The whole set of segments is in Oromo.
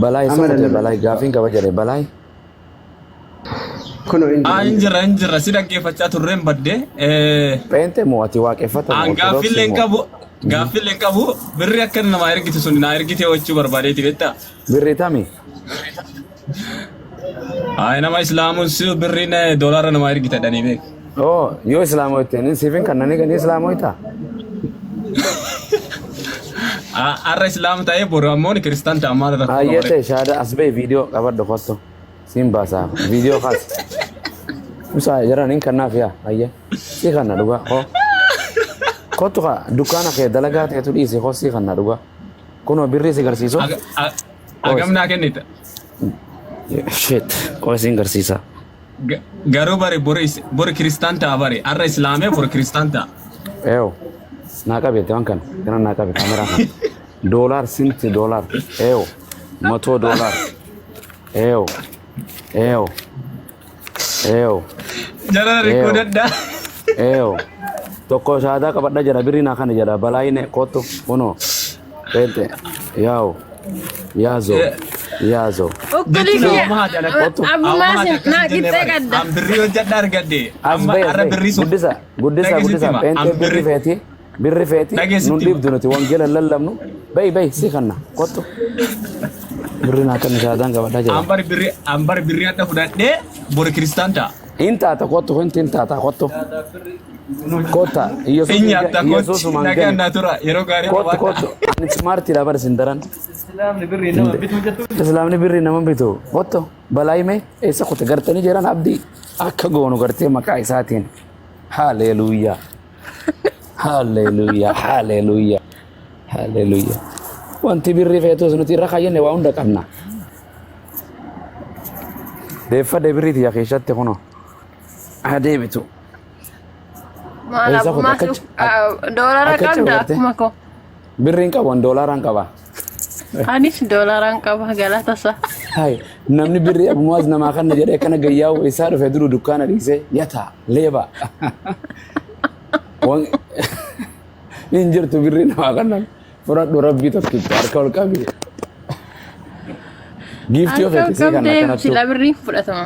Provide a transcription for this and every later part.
Balaa isa Amala kute nama balaa gaafiin qaba jedhe balaa. Kunoo hin jira Aa hin hin jira. jirra hin jirra si dhaggeeffachaa turreen badde. Pheente moo ati waaqeffata moo Aan ortodoksii gaaffiillee hin moo? qabu gaaffiillee hin qabu birri akka namaa ergitu sun naa ergite jechuu barbaadeeti beektaa. Birri tami? Haa nama islaamuun si birriin doolaara namaa ergita dhanii beek. Oo yoo islaamoyte inni siifin kannani gani islaamoyta? Har'a islaam ta'ee boru ammoo kiristaan ta'a maal rakkoo qaba Hayyee ree. ta'e shaada as ba'e viidiyoo qabadhu kottu. Siin baasa viidiyoo kaas. Musaa jiran hin kannaaf yaa hayyee. Sii kanna dhugaa koo. Kottu kaa dukkaana kee dalagaa ta'etu dhiisi koo sii kanna dhugaa. Kunoo birrii si garsiisu. Hagam naa kennita? Shit. Koo siin garsiisa. Garuu bari bori kiristaan ta'a bari har'a islaamee bori kiristaan ta'a. Eew. Naa qabeette waan kana. Kana naa qabe kaameraa kana. Doolaar sinti doolaar. Eew. Matoo doolaar. Eew. Eew. Eew. Jara Eew. rikoodadha. Eew. Tokko shaadaa qabadha jedha birrii naa kana jedha balaayine kottu kunoo. Peente. Yaaw. Yaazoo. Yaazoo. Ukkulii Jechuun kiyya awwaama haati ana Kottu. awwaama abbumaa haati sin akkas naa hin jenne qixxee bare. qadda. An birrii hojjedha argadhe. As Amma bahi as har'a bahi. birrii sun Guddisa guddisa dhagee sitti guddisa. hima. An Pheenxee birri birrii feeti. Birri feeti. dhagee Nun sitti hima. dhiibdu nuti wangeela hin lallabnu. Bahi bahi si kanna. Kottu. Birri naa kanna shaadaan qabadha An jedha. bari birrii an bari birrii hadha fudhadhee bori kiristaan ta'a. Hin taata kottu hinti hin taata kottu. Kotta Yesuus Hin nyaata hin kootti Yesuusumaan nagaan gani. naa tura yeroo gaarii Kottu qabaadha. kottu. Ani smartiidha bar isin daran. Islaamni birrii nama bituu jettu. Islaamni birrii nama bitu. Kottu balaa hime eessa kutte gartanii jiran abdii akka goonu gartee maqaa isaatiin. Haleluuyaa. Haleluuyaa. Haleluuyaa. Haleluuyaa. Wanti birrii feetus nuti irra kaayyenne waa hunda qabna. Deeffadhe birrii tiyya keessatti kunoo. Haa deebitu. Maal Eessa kutte abbumaa akka si doolara akka qabda garte. akkuma koo. Birriin qabu an doolaaraan qaba. Anis doolaaraan qaba galata isaa. Hai, namni birrii abumaas namaa kanna jedhee akkana gayyaa'u isaa dhufe duru dukkaana dhiisee yataa leeba. Wan hin jirtu birrii namaa kanna fudhadhu rabbii tokkicha harka ol qabi. Giiftii Harka of ol sii kanna qabdee akkanattu. sila birriin fudhatama.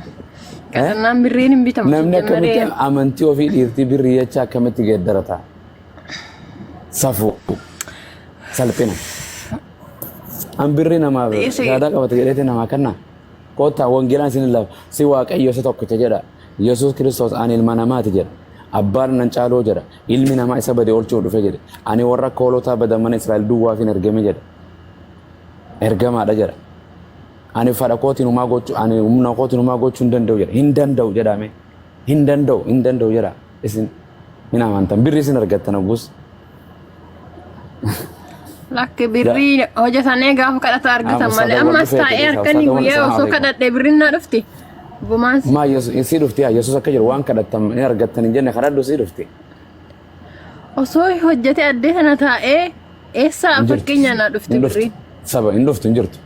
Kadhannaan birriin hin bitamu. Namni akkamitti Jalmaree amantii ofii dhiirtii birrii jecha akkamitti geeddarata? Safuu. Salphina. An birrii namaaf Dhiisi. yaadaa qabate jedheeti namaa kenna. Kottaa wangeelaan isin lafa si waaqayyo isa tokkicha jedha. Yesuus Kiristoos ani ilma namaati jedha. Abbaan nan caaloo jedha. Ilmi namaa isa bade oolchuuf dhufe jedhe. Ani warra akka hoolotaa badan mana Israa'el duwwaaf hin ergame jedha. Ergamaadha jedha. Ani fadha kootiin humaa gochuu ani humna kootiin humaa gochuu hin danda'u jedha. Hin danda'u jedhame. Hin danda'u hin danda'u jedha. Isin hin amantan. Birri isin argattan hoggus. Lakki birrii hojjetanii gaafa kadhata argatan Amma malee sada wal ammas dhufee taa'ee jedhe harkanii sada wal guyyaa salaam osoo alaikum. kadhadhe birriin naa dhufti. Gumaan si. Maa Yesuus si dhufti yaa Yesuus akka jiru waan kadhattan ni argattan hin jenne kadhadhu si dhufti. Osoo hojjete addee sana taa'ee eessaa Hin jirtu. fakkeenya naa dhufti Hin dhuftu. birriin. Saba hin dhuftu hin jirtu.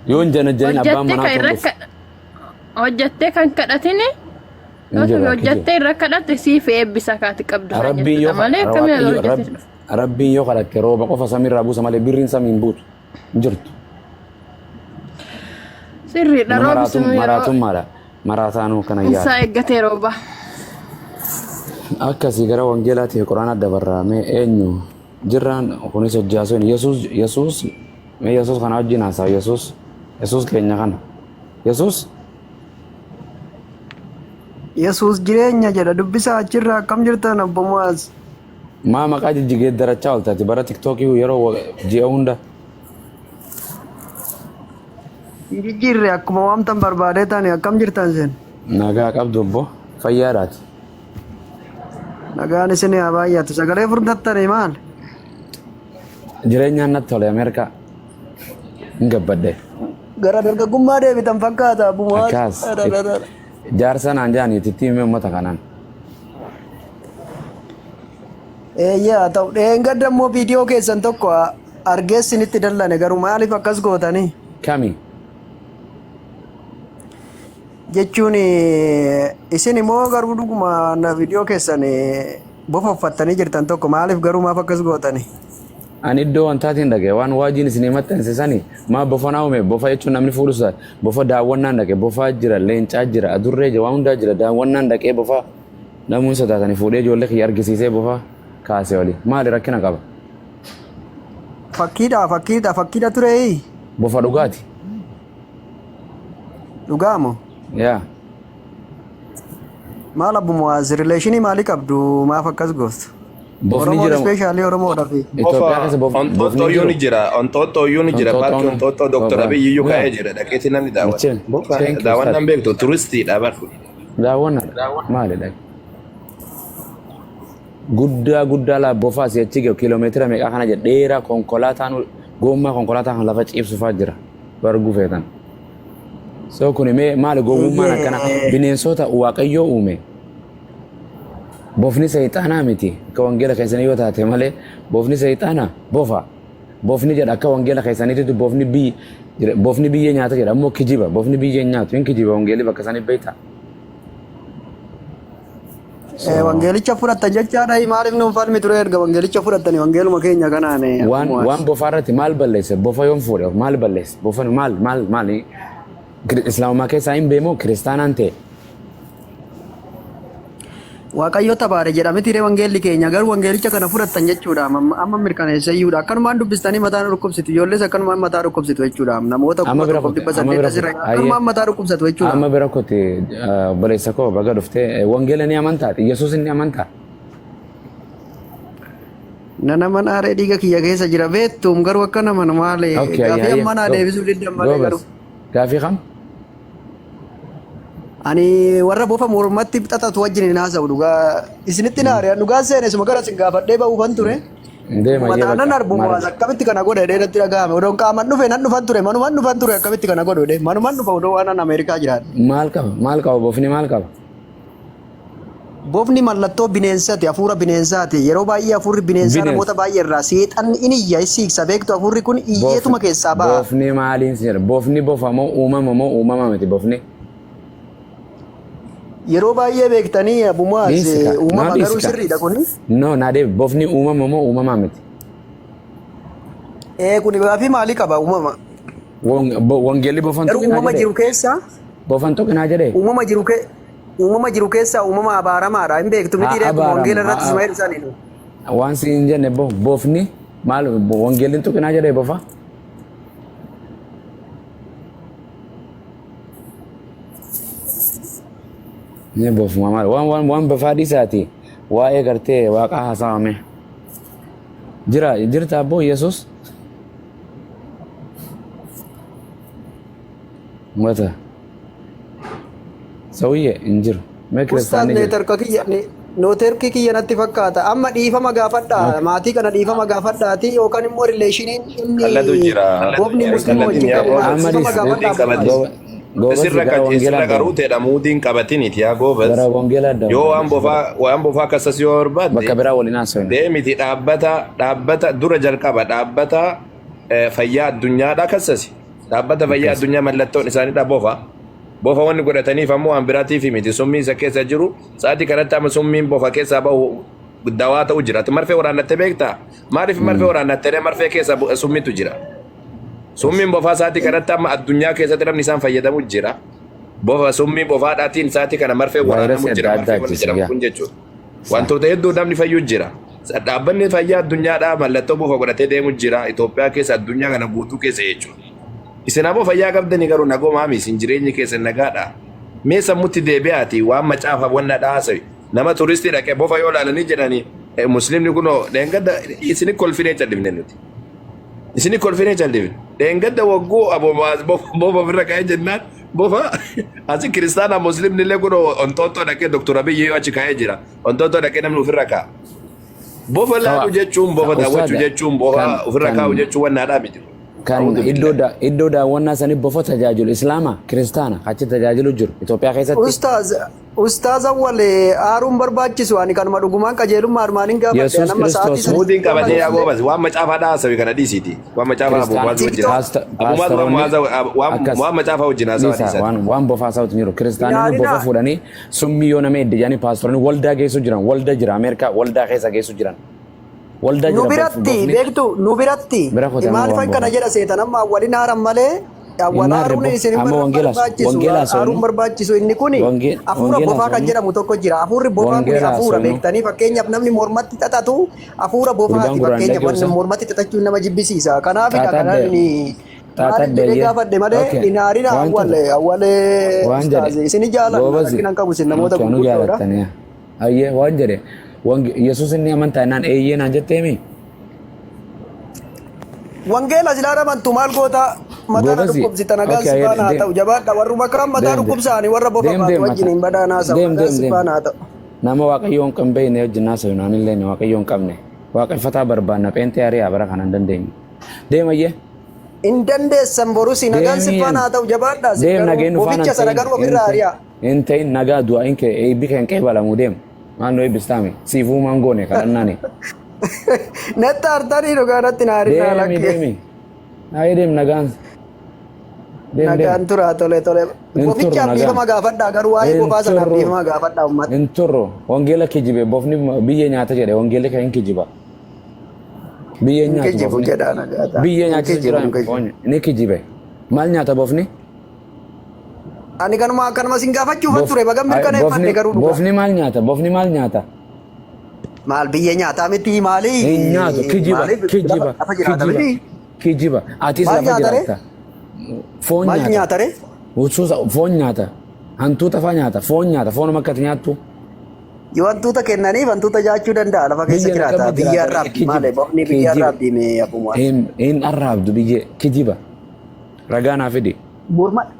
Yoo hin janajjanin abbaan Hojjattee manaa kan hin irra dhufu. hojjattee kan kadhatini Hin jiru akki jiru. hojjattee irra kadhatte siif eebbisa kaati qabdu isaan Rabbiin jechuudha yoo malee akkamiin Waaqayyo hojjattee Rabbiin yoo kadhatte rooba qofa samiirraa buusa malee birriin samii hin buutu. Hin jirtu. Sirriidha roobi sunu yeroo Maraatummaadha. Maraataanuu kana isaa yaada. eeggatee rooba. Akkasii gara wangeelaatii fi quraana dabarraa mee eenyu jirraan kunis hojjaasuun Yesuus Yesuus mee Yesuus kana wajjin haasa'a Yesuus Yesuus keenya kana Yesuus Yesuus jireenya jedha dubbisaa achirraa akkam jirtan obbo Mu'aaz. Maa maqaa jijjigeeddarachaa ooltaati bara tiktookii yeroo ji'a hunda. Hin jijjiirre akkuma waamtan barbaadee taane akkam jirtan isin? Nagaa qabdu obbo fayyaadhaati. Nagaan isin haa baay'atu. Sagalee furdattanii maal? Jireenyaan natti tole Ameerikaa. Hin gabbadhe. Gara dargaggummaa deebitan fakkaata obbo Mu'aaz. Akkas. Jaarsa naan jedhanii itti himee uummata kanaan. Eeyyee haa ta'u. Dheengadda immoo viidiyoo keessan tokko argee isinitti dallane garuu maaliif akkas gootanii? Kami? Jechuun isin immoo garuu dhuguma na viidiyoo keessan bofa uffattanii jirtan tokko maaliif garuu maaf akkas gootanii? Ani iddoo wantaatiin dhaqe waan waajiin isinii maxxanse sani maa bofa naa uume. Bofa jechuun namni fuudhu sodaata. Bofa daawwannaan dhaqe, bofaa jira, leencaa jira, adurree jira, waan hundaa jira. Daawwannaan dhaqee bofa namuun sodaatani fuudhee ijoollee kiyya argisiisee bofa kaase oli. Maali rakkina qaba? Fakkiidha, fakkiidha, fakkiidha turee. Bofa dhugaati. Dhugaa moo? Yaa. Maal abbu Mu'aaz relationii maalii qabdu, maaf akkas gooftu? Bofni Oromoon jira. especially Oromoodha fi. Itoophiyaa keessa bofni Onxooxxoo jiru. ni jira. Onxooxxoo iyyuu ni jira. Paarkii Onxooxxoon Onxooxxoo Dooktar Abiyyi iyyuu kaa'ee jira. Dhaqeeti namni daawwata. Michel, Bofa thank you, daawwannaan sir. beektu turistiidha bar. Daawwannaadha. Maalidha? Guddaa guddaa laa bofaa asii achi gahu kiiloomeetira meeqaa kana jedha dheeraa konkolaataan goommaa konkolaataa kan lafa ciibsufaa jira. Barguu feetan. So kuni mee maali gowwummaan akkana? Bineensota Waaqayyoo uume. Bofni seexaanaa miti, akka wangeela keessanii yoo taate malee. Bofni seexaana bofa. Bofni jedha akka wangeela keessaniitti bofni biyyi jedha, bofni biyyee nyaata jedha, ammoo kijiba. Bofni biyyee hin nyaatu, hin kijiba wangeelli bakka sanii beektaa. So Wangeelicha fudhattan jechaadha, maaliif nuun falmi ture erga wangeelicha fudhattani wangeeluma keenya kanaan, abbu waan Mu'aaz? Waan bofaa irratti maal balleesse? Bofa yoon fuudhe maal balleesse? Bofa maal maal maal? Islaamummaa keessaa hin beemu, kiristaanaan ta'e. Waaqayyo tabaare jedha miti ree wangeelli keenya? Garuu wangeelicha kana fudhattan jechuudha, amma amma mirkaneessayyuudha. Akkanumaan dubbistanii mataa nu dhukkubsitu, ijoollees akkanumaan mataa dhukkubsitu jechuudha, namoota Amma kuma bira tokkoof kote dhibba amma saddeet bira asirra kote ayyee. akkanumaan mataa dhukkubsatu jechuudha. Amma bira kote, obboleessa koo, baga dhufte. Wangeela ni amantaa? Yesuus ni amantaa? Nana mana aaree dhiiga kiyya keessa jira beektuum, garuu akka nama maali Okay, ayyee gaafii ayyee amma naa go deebisuu diddan malee garuu. Goobas, gaafii kam? Ani warra bofa mormatti xaxatu wajjin hin haasa'u, dhugaa isinitti na aare. Dhugaa seene isuma gara isin gaafadhee ba'uufan ture. Deema ayyee. Mataa nan bakka arbu maal Mu'aaz akkamitti kana godhe jedhee natti dhaga'ame. Odoon qaaman dhufe nan dhufan ture, manuman dhufan ture, akkamitti kana godhu jedhee manuman dhufa odoo waan an Ameerikaa jiraadhe. Maal qaba? Maal qaba bofni? Maal qaba? Bofni mallattoo bineensaati, hafuura bineensaati. Yeroo baay'ee hafuurri bineensaa Bineensa. namoota baay'ee irraa seexanni in iyya, in siiksa beektu, hafuurri kun iyyeetuma keessaa ba'a. Bofni maaliin si jedha? Bofni bofa moo uumama moo uumama miti bofni? Yeroo baay'ee beektanii Abu Mu'aaz Dhiisi ka. Naa uumama garuu dhiisi ka. sirriidha kuni. No, naa deebi. Bofni uumama moo uumama miti? Ee, kuni gaafii maalii qaba, uumama. Wangeelli bofan Garuu tuqinaa uumama jedhee? jiru keessaa Bofan tuqinaa jedhee? Uumama jiru keessaa uumama abaaramaadha. Hin beektu miti Haa ree kun abaaramu wangeela irratti haa Ismaa'eel isaaniin. Waan si hin jenne, bofni maal wangeelli hin tuqinaa jedhee bofa? Ni bofuma maal waan bofaa dhiisaati, waa'ee gartee waaqaa haasawame. Jira jirta abboo Yesuus? Mata. Sawiyye hin jiru. Mee Ustaaz kiristaanni jira. Neetarka kiyya nooterkii kiyya natti fakkaata. Amma dhiifama gaafadhaa. Maatii kana dhiifama gaafadhaati yookaan immoo relationiin Kallatu inni jira. bofni muslima Kallatin wajjin yaa qabu maal? goobas. Amma Dhiifama dhiis. gaafadhaa, Muudiin qabatin. Mu'aaz. Goobas Sirra gara wangeelaa sirra deema. qaruuteedha muudiin qabatiniiti yaa goobas. Gara wangeelaa deema. Yoo waan bofaa waan bofaa akkasas yoo barbaadde Bakka biraa waliin haasofna. deemiti dhaabbata dura jalqaba dhaabbata fayyaa addunyaadha kassasi. Dhaabbata fayyaa addunyaa mallattoon isaaniidha bofa. Bofa wanni godhataniif ammoo waan biraatiif miti. Summii isa keessa jiru sa'aatii kanatti amma summiin bofa keessaa bahu dawaa ta'u jira. Ati marfee waraannattee beektaa? Maaliif marfee waraannattee? Marfee keessa summiitu jira. Summiin bofaa sa'aatii kanatti amma addunyaa keessatti namni isaan fayyadamu jira. Bofa summii bofaadhaatiin sa'aatii kana marfee waraanamu Vaayirasii jira. adda addaa Marfee wanni ajjeesa. jedhamu Yaa. kun jechuudha. Wantoota hedduu namni fayyuu jira. Dhaabbanni fayyaa addunyaadhaa mallattoo bofa godhatee deemu jira. Itoophiyaa keessa, addunyaa kana guutuu keessa jechuudha. Isin ammoo fayyaa qabdanii garuu nagoomaami, isin jireenyi keessan nagaadha. Mee sammutti deebi'aati waan macaafa wanna dhaasawi. Nama turistii dhaqee bofa yoo ilaalanii jedhanii muslimni kunoo dheengadda isini kolfinee callifne nuti. Isini kolfinee callifne. Dheengadda wagguu aboo bofa ofirra ka'ee jennaan bofa asi kiristaana muslimni illee kunoo Onxooxxoo dhaqee Doktor Abiyyi yoo achi ka'ee jira. Onxooxxoo dhaqee namni ofirra ka'a. Bofa laalu jechuun, bofa daawwachuu Ustaad, jechuun, bofa ofirra kaa'u jechuun wannaadhaa miti. Kan A'uudhu iddoo billahi. iddoo daawwannaa sanii bofa tajaajilu islaama kiristaana achi tajaajilu jiru Itoophiyaa keessatti. Ustaaz Awwal, aaruun barbaachisu, ani kanuma dhugumaan qajeelummaa armaaniin gaafadhe. Yesuus An amma sa'aatii Kiristoos sana Muudiin qabatee yaa gaafadhe. goobas waan macaafaa dhaasawi kana dhiisiiti. Waan macaafaa Abu Kiristaan Mu'aaz wajjin. TikTok Abu Mu'aaz waan paastaroonni Mu'aaz waan akkas waan macaafaa wajjin haasawa dhiisa dhiisaati. waan bofaa haasawutu jiru. Kiristaanonni bofa Ilaalina fuudhanii summii yoo nama edde jedhanii paastoroonni waldaa geessu jiran, walda jira Ameerikaa, waldaa keessa geessu jiran. Waldaa Nu jira biratti bofni. beektu nu biratti Bira kote amma maaliif waan kana bofa. jedha seetan amma awwalin haaran malee awwal Hin aarre haaruun bof. isin hin Amma wangeelaas barbaachisu wangeelaas haaruun soonu. barbaachisu inni kuni hafuura Wangeelaas bofaa kan soonu. jedhamu tokko jira hafuurri bofaa kuni Wangeelaas hafuura soonu. beektanii fakkeenyaaf namni mormatti xaxatu hafuura Gurbaan bofaati gurraan fakkeenyaaf dhagee wanni osa. mormatti xaxachuun nama jibbisiisa kanaafidha Xaaxadde. kanaan inni maaliif jedhee Xaaxadde gaafadhe malee Okay. hin haarina Waan awwal jedhe. awwal Waan jedhe. ustaazi isin jaalanna Goobazi. rakkina hin qabu isin namoota Okay, nu gurguddoodha. jaalattanii. Ayyee waan jedhe. Yesuus inni amantaa jennaan eeyyee naan jetteemi. Wangeela silaa amantu maal goota mataa na Goobazi. dhukkubsita nagaan Okay, si ayyee faana haa deem. ta'u jabaadha warruma kaan mataa Deem deem. dhukkubsaani warra bofa Deem baatu deem wajjin mataa. hin badhaanaa sa'u Deem nagaan deem si deem. faana haa ta'u. Nama waaqayyoon kan beekne wajjin haasa'u naan illee waaqayyoon hin qabne. Waaqeffataa barbaanna pheenxee ari'aa bara kana hin dandeenyu. Deem ayyee. Hin dandeessan borusi nagaan si Deemii faana haa ta'u jabaadha si Deem garuu nageenyu faana boficha hin sana ta'in. garuu ofirraa ari'aa. Hin ta'in nagaa du'aayin kee eebbi kee hin qeebalamu deem. Maal nu eebbistaame siifuu maan goone kadhannaani. Natti aartanii dhugaa natti na arinaa Deemi lakkee. deemi. Ayi deem nagaan. Deem deem. Nagaan turaa tole tole. Hin turru Bofichaaf nagaan. dhiifama gaafadhaa garuu waa'ee Hin bofaa sanaaf turru. dhiifama gaafadhaa uummata. Hin turru. Wangeela kijibe bofni biyya nyaata jedhe wangeelli kan hin kijiba. Biyya Hin nyaatu kijibu bofni. jedhaa nagaa ta'a. Biyya Hin nyaachisa kijibu jira hin kijibu. ni kijibe. Maal nyaata bofni? Ani kanuma akkanuma sin gaafachuufan Bof- ture bagan ay, mirkaneeffadhe Bofni garuu dhugaa. bofni maal nyaata? Bofni maal nyaata? Maal biyya nyaataa miti maali? Hin nyaatu. Kijiba Maaliif kijiba lafa lafa jiraata kijiba miti? kijiba. Atis Maal lafa nyaata ree? jiraatta. Foon Maal nyaata. nyaata ree? Husuusa foon nyaata. Hantuuta faa nyaata. Foon nyaata. Foonuma akka ati nyaattu. Yoo hantuuta kennaniif hantuuta nyaachuu danda'a lafa keessa Biyya jiraata. akkamitti Biyya jiraata? arraabdi Kijiba. maali? Bofni biyya Kijiba. arraabdi mee abbuma. Hin arraabdu biyyee. Kijiba. Ragaa naa fidi.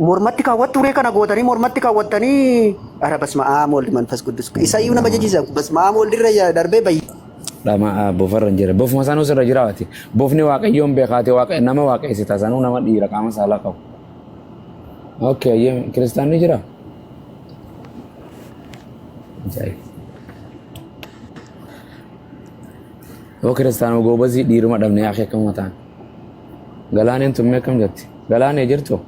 Mormatti kaawwattu ree kana gootanii mormatti kaawwattanii ara basma aam waldi manfas guddus isayyuu nama jechisa basma aam waldi irra darbee bayyi. Dhama bofarra hin jira. Bofuma sanuu sirra jiraati. Bofni waaqayyoon beekaate waaqa nama waaqeessita sanuu nama dhiira qaama saalaa qabu. Okay, ayyee kiristaanni jira? Ajaa'ib. Yoo kiristaanuma goobazii dhiiruma dhabne yaa akhi akkam mataan. Galaaneen tummee akkam jetti? Galaanee jirtu?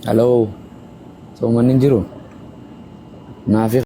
Haloo. Soomanni hin jiru? Naafi